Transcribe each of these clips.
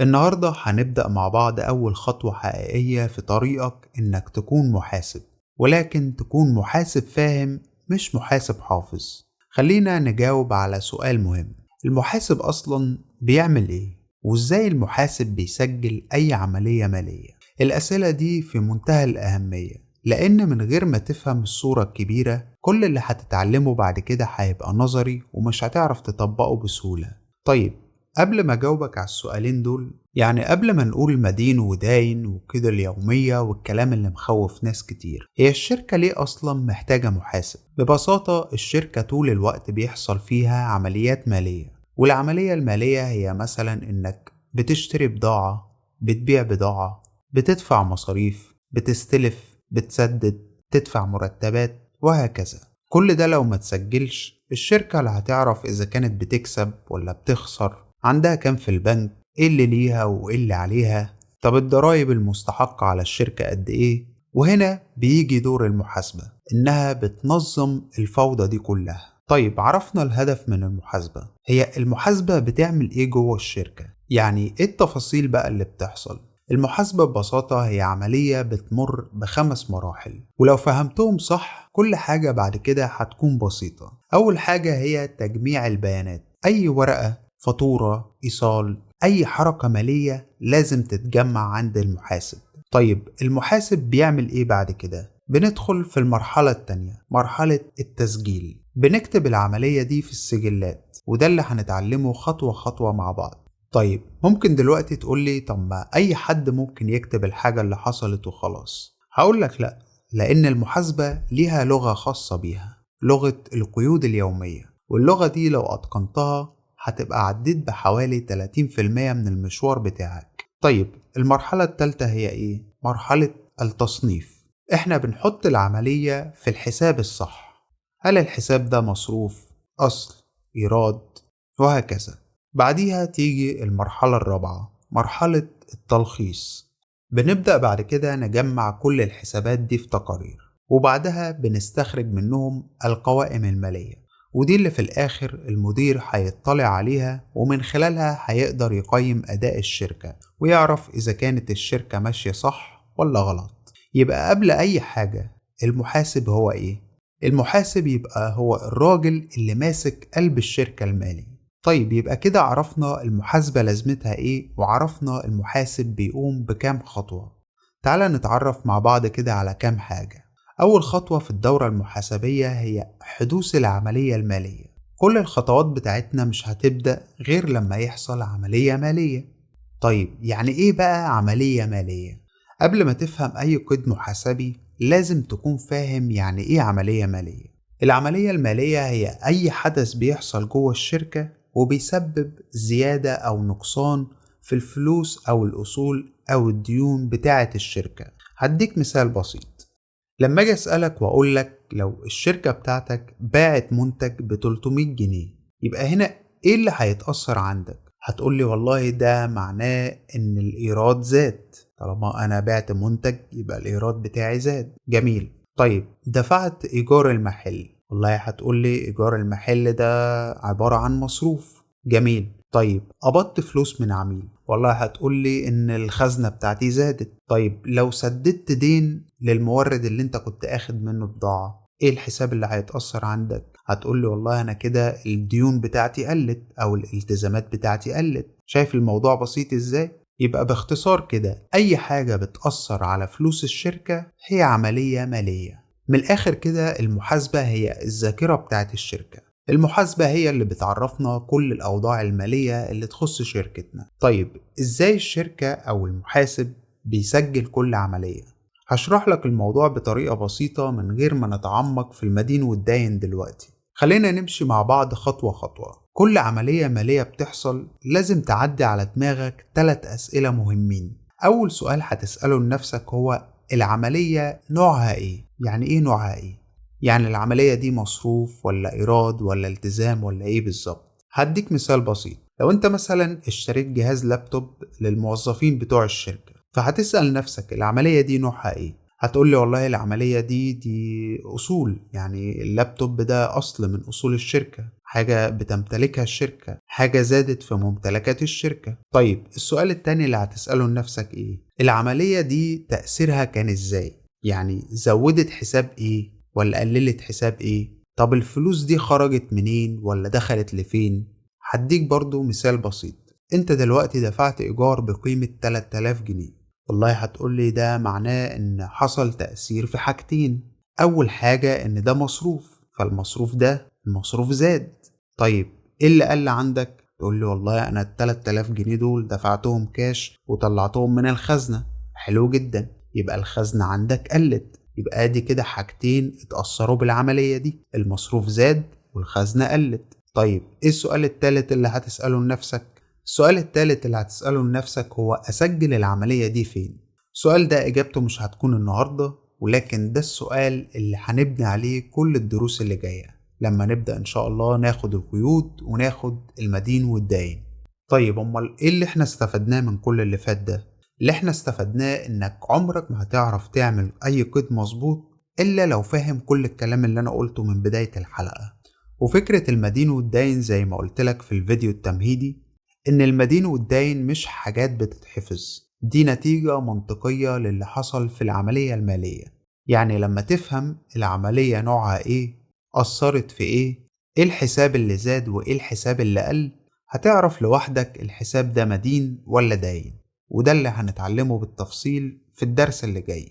النهاردة هنبدأ مع بعض أول خطوة حقيقية في طريقك إنك تكون محاسب، ولكن تكون محاسب فاهم مش محاسب حافظ. خلينا نجاوب على سؤال مهم: المحاسب أصلا بيعمل إيه؟ وإزاي المحاسب بيسجل أي عملية مالية؟ الأسئلة دي في منتهى الأهمية، لأن من غير ما تفهم الصورة الكبيرة كل اللي هتتعلمه بعد كده هيبقى نظري ومش هتعرف تطبقه بسهولة. طيب قبل ما أجاوبك على السؤالين دول، يعني قبل ما نقول مدين وداين وكده اليومية والكلام اللي مخوف ناس كتير، هي الشركة ليه أصلا محتاجة محاسب؟ ببساطة الشركة طول الوقت بيحصل فيها عمليات مالية، والعملية المالية هي مثلا إنك بتشتري بضاعة، بتبيع بضاعة، بتدفع مصاريف، بتستلف، بتسدد، تدفع مرتبات، وهكذا. كل ده لو ما تسجلش الشركة لا هتعرف إذا كانت بتكسب ولا بتخسر، عندها كام في البنك، إيه اللي ليها وإيه اللي عليها، طب الضرايب المستحقة على الشركة قد إيه. وهنا بيجي دور المحاسبة، إنها بتنظم الفوضى دي كلها. طيب عرفنا الهدف من المحاسبة، هي المحاسبة بتعمل إيه جوه الشركة؟ يعني إيه التفاصيل بقى اللي بتحصل؟ المحاسبة ببساطة هي عملية بتمر ب5 مراحل، ولو فهمتهم صح كل حاجة بعد كده هتكون بسيطة. أول حاجة هي تجميع البيانات، أي ورقة، فاتورة، إيصال، أي حركة مالية لازم تتجمع عند المحاسب. طيب المحاسب بيعمل إيه بعد كده؟ بندخل في المرحلة التانية، مرحلة التسجيل. بنكتب العملية دي في السجلات، وده اللي هنتعلمه خطوة خطوة مع بعض. طيب ممكن دلوقتي تقولي طب ما أي حد ممكن يكتب الحاجة اللي حصلت وخلاص. هقولك لأ، لأن المحاسبة ليها لغة خاصة بيها، لغة القيود اليومية، واللغة دي لو أتقنتها هتبقى عديت بحوالي 30% من المشوار بتاعك. طيب المرحلة التالتة هي إيه؟ مرحلة التصنيف. إحنا بنحط العملية في الحساب الصح، هل الحساب ده مصروف، أصل، إيراد، وهكذا. بعديها تيجي المرحلة الرابعة، مرحلة التلخيص. بنبدأ بعد كده نجمع كل الحسابات دي في تقارير، وبعدها بنستخرج منهم القوائم المالية، ودي اللي في الآخر المدير هيطلع عليها، ومن خلالها هيقدر يقيم أداء الشركة ويعرف إذا كانت الشركة ماشية صح ولا غلط. يبقى قبل أي حاجة المحاسب هو إيه؟ المحاسب يبقى هو الراجل اللي ماسك قلب الشركة المالي. طيب يبقى كده عرفنا المحاسبة لازمتها إيه، وعرفنا المحاسب بيقوم بكام خطوة. تعالى نتعرف مع بعض كده على كام حاجة. أول خطوة في الدورة المحاسبية هي حدوث العملية المالية. كل الخطوات بتاعتنا مش هتبدأ غير لما يحصل عملية مالية. طيب يعني إيه بقى عملية مالية؟ قبل ما تفهم أي قيد محاسبي لازم تكون فاهم يعني إيه عملية مالية. العملية المالية هي أي حدث بيحصل جوه الشركة وبيسبب زيادة أو نقصان في الفلوس أو الأصول أو الديون بتاعة الشركة. هديك مثال بسيط. لما أجي أسألك وأقولك لو الشركة بتاعتك باعت منتج ب300 جنيه، يبقى هنا إيه اللي هيتأثر عندك؟ هتقولي والله ده معناه إن الإيراد زاد، طالما أنا بعت منتج يبقى الإيراد بتاعي زاد. جميل. طيب دفعت إيجار المحل، والله هتقولي إيجار المحل ده عبارة عن مصروف. جميل. طيب قبضت فلوس من عميل، والله هتقولي إن الخزنة بتاعتي زادت. طيب لو سددت دين للمورد اللي انت كنت اخد منه بضاعة، ايه الحساب اللي هيتأثر عندك؟ هتقولي والله انا كده الديون بتاعتي قلت او الالتزامات بتاعتي قلت. شايف الموضوع بسيط ازاي؟ يبقى باختصار كده اي حاجة بتأثر على فلوس الشركة هي عملية مالية. من الآخر كده المحاسبة هي الذاكرة بتاعت الشركة. المحاسبة هي اللي بتعرفنا كل الأوضاع المالية اللي تخص شركتنا. طيب إزاي الشركة أو المحاسب بيسجل كل عملية؟ هشرح لك الموضوع بطريقة بسيطة من غير ما نتعمق في المدين والداين دلوقتي. خلينا نمشي مع بعض خطوة خطوة. كل عملية مالية بتحصل لازم تعدي على دماغك 3 أسئلة مهمين. أول سؤال هتسأله لنفسك هو العملية نوعها إيه؟ يعني إيه نوعها إيه؟ يعني العملية دي مصروف ولا إيراد ولا التزام ولا إيه بالظبط؟ هديك مثال بسيط. لو أنت مثلا اشتريت جهاز لابتوب للموظفين بتوع الشركة، فهتسأل نفسك العملية دي نوعها إيه؟ هتقول لي والله العملية دي أصول، يعني اللابتوب ده أصل من أصول الشركة، حاجة بتمتلكها الشركة، حاجة زادت في ممتلكات الشركة. طيب السؤال التاني اللي هتسأله لنفسك إيه؟ العملية دي تأثيرها كان إزاي؟ يعني زودت حساب إيه ولا قللت حساب إيه؟ طب الفلوس دي خرجت منين ولا دخلت لفين؟ هديك برضو مثال بسيط. انت دلوقتي دفعت إيجار بقيمة 3000 جنيه، والله هتقولي ده معناه إن حصل تأثير في حاجتين. أول حاجة إن ده مصروف، فالمصروف ده المصروف زاد. طيب إيه اللي قل عندك؟ تقول لي والله أنا 3000 جنيه دول دفعتهم كاش وطلعتهم من الخزنة. حلو جدا، يبقى الخزنة عندك قلت. يبقى دي كده حاجتين اتأثروا بالعملية دي، المصروف زاد والخزنة قلت. طيب إيه السؤال التالت اللي هتسأله لنفسك؟ السؤال التالت اللي هتسأله لنفسك هو أسجل العملية دي فين؟ السؤال ده إجابته مش هتكون النهاردة، ولكن ده السؤال اللي هنبني عليه كل الدروس اللي جاية لما نبدأ إن شاء الله ناخد القيود وناخد المدين والداين. طيب أمال إيه اللي إحنا استفدناه من كل اللي فات ده؟ اللي إحنا استفدناه إنك عمرك ما هتعرف تعمل أي قيد مظبوط إلا لو فاهم كل الكلام اللي أنا قلته من بداية الحلقة. وفكرة المدين والداين زي ما قلت لك في الفيديو التمهيدي إن المدين والداين مش حاجات بتتحفظ، دي نتيجة منطقية للي حصل في العملية المالية. يعني لما تفهم العملية نوعها إيه، أثرت في إيه، إيه الحساب اللي زاد وإيه الحساب اللي قل، هتعرف لوحدك الحساب ده مدين ولا داين. وده اللي هنتعلمه بالتفصيل في الدرس اللي جاي.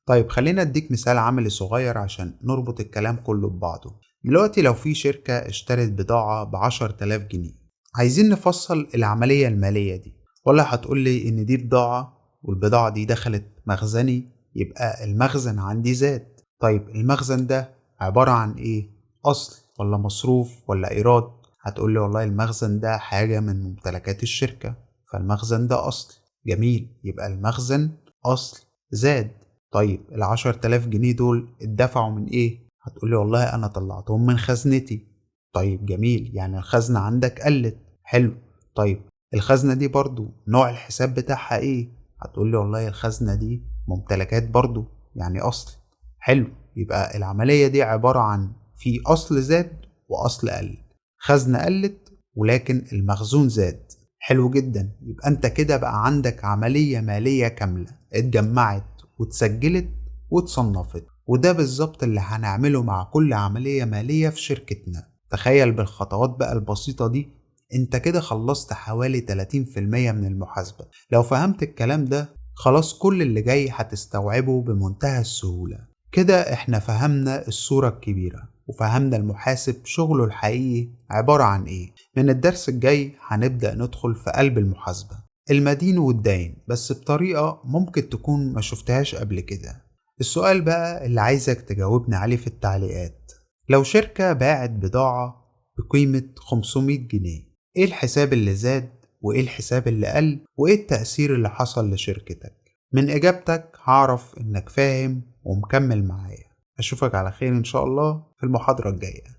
طيب خلينا أديك مثال عملي صغير عشان نربط الكلام كله ببعضه. دلوقتي لو في شركة اشترت بضاعة ب10,000 جنيه، عايزين نفصل العملية المالية دي. ولا هتقولي إن دي بضاعة والبضاعة دي دخلت مخزني، يبقى المخزن عندي زاد. طيب المخزن ده عبارة عن إيه؟ أصل ولا مصروف ولا إيراد؟ هتقولي والله المخزن ده حاجة من ممتلكات الشركة، فالمخزن ده أصل. جميل، يبقى المخزن أصل زاد. طيب 10,000 جنيه دول اتدفعوا من إيه؟ هتقولي والله أنا طلعتهم من خزنتي. طيب جميل، يعني الخزنة عندك قلت. حلو. طيب الخزنة دي برضو نوع الحساب بتاعها ايه؟ هتقولي والله الخزنة دي ممتلكات برضو، يعني أصل. حلو، يبقى العملية دي عبارة عن في أصل زاد وأصل قل، خزنة قلت ولكن المخزون زاد. حلو جدا، يبقى انت كده بقى عندك عملية مالية كاملة اتجمعت واتسجلت واتصنفت. وده بالظبط اللي هنعمله مع كل عملية مالية في شركتنا. تخيل بالخطوات بقى البسيطة دي انت كده خلصت حوالي 30% من المحاسبة. لو فهمت الكلام ده خلاص كل اللي جاي هتستوعبه بمنتهى السهولة. كده احنا فهمنا الصورة الكبيرة وفهمنا المحاسب شغله الحقيقي عبارة عن ايه. من الدرس الجاي هنبدأ ندخل في قلب المحاسبة، المدين والداين، بس بطريقة ممكن تكون ما شفتهاش قبل كده. السؤال بقى اللي عايزك تجاوبني عليه في التعليقات، لو شركة باعت بضاعة بقيمة 500 جنيه، ايه الحساب اللي زاد وايه الحساب اللي قل وايه التأثير اللي حصل لشركتك؟ من اجابتك هعرف انك فاهم ومكمل معايا. اشوفك على خير ان شاء الله في المحاضرة الجاية.